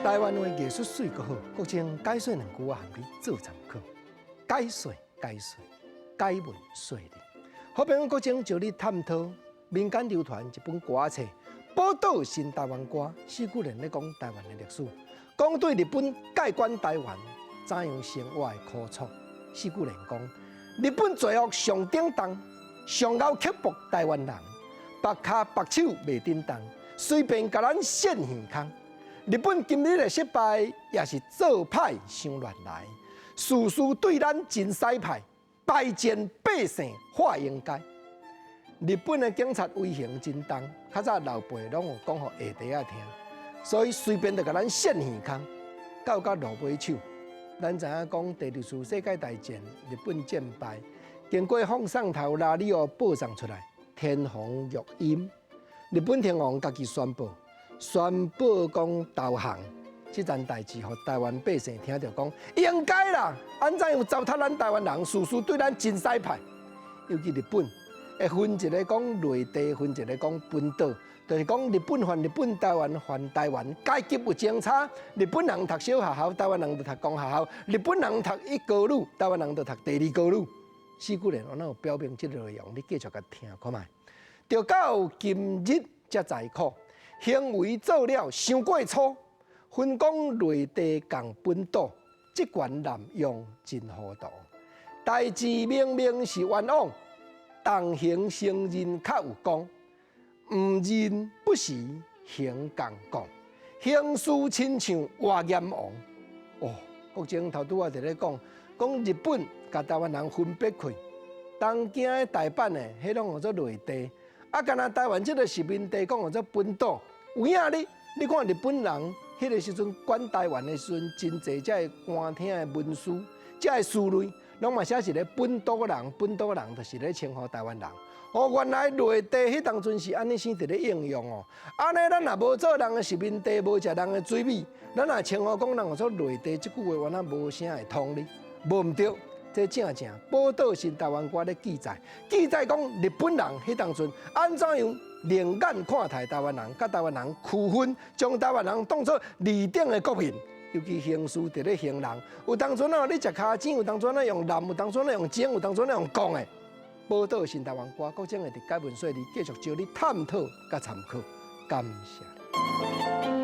台灣話藝術媠閣好，國政解說兩句我含你做參考。解說解說，解文說理。好朋友國政招你探討民間流傳一本歌冊《寶島新台灣歌》，四句連咧講台灣的歷史，講對日本界管台灣怎樣生活的苦楚。四句連講日本罪惡上頂重，上𠢕刻薄台灣人，縛跤縛手袂振動，隨便共咱鉎耳空。日本今日的失敗，也是做歹傷亂來，事事對咱真使歹，敗賤百姓話應該。日本的警察威刑真重，較早老輩攏有講予下底仔聽，所以隨便就共咱鉎耳空，到甲落尾手。咱知影講第二次世界大戰，日本戰敗，經過放送頭拉里奧報送出來，天皇玉音，日本天皇家己宣布。宣布講投降，這件代誌，予台灣百姓聽著講應該啦。按怎樣糟蹋咱台灣人，事事對咱真使歹。尤其日本會分一个講內地，分一个講本島，就是講日本還日本，台灣還台灣，階級有相差。日本人讀小學校，台灣人就讀公學校；日本人讀一高女，台灣人就讀第二高女。四句連我哪有表明這個內容？你繼續共聽看覓。就到今日才知苦。行為做了傷過粗，分講內地仝本島，職權濫用真糊塗。代誌明明是冤枉，同行承認較有功，毋認不是行共講，行事親像活閻王。哦，國政頭拄仔佇咧講，講日本共台灣人分別開，東京的大阪的，彼攏號做內地。啊，敢若台灣這个殖民地講號做本島，有影哩？你看日本人彼个時陣管台灣的時陣，真濟這个官廳的文書，這个書類，攏嘛寫一个本島人，本島人就是咧稱呼台灣人。哦，原來內地彼當陣是按呢生佇咧應用哦。按呢，咱若無做人的殖民地，無食人的水米，咱若稱呼講人號做內地，這句話原來無啥會通哩，無毋對。這正正《寶島新台灣歌》咧記載，記載講日本人彼當陣按怎樣另眼看待台灣人，共台灣人區分，將台灣人當做二等的國民，尤其行事佇咧行人，有當陣啊，你食跤精，有當陣啊用濫，有當陣啊用精，有當陣啊用講的。《寶島新台灣歌》國政會佇解文說理繼續招你探討佮參考，感謝。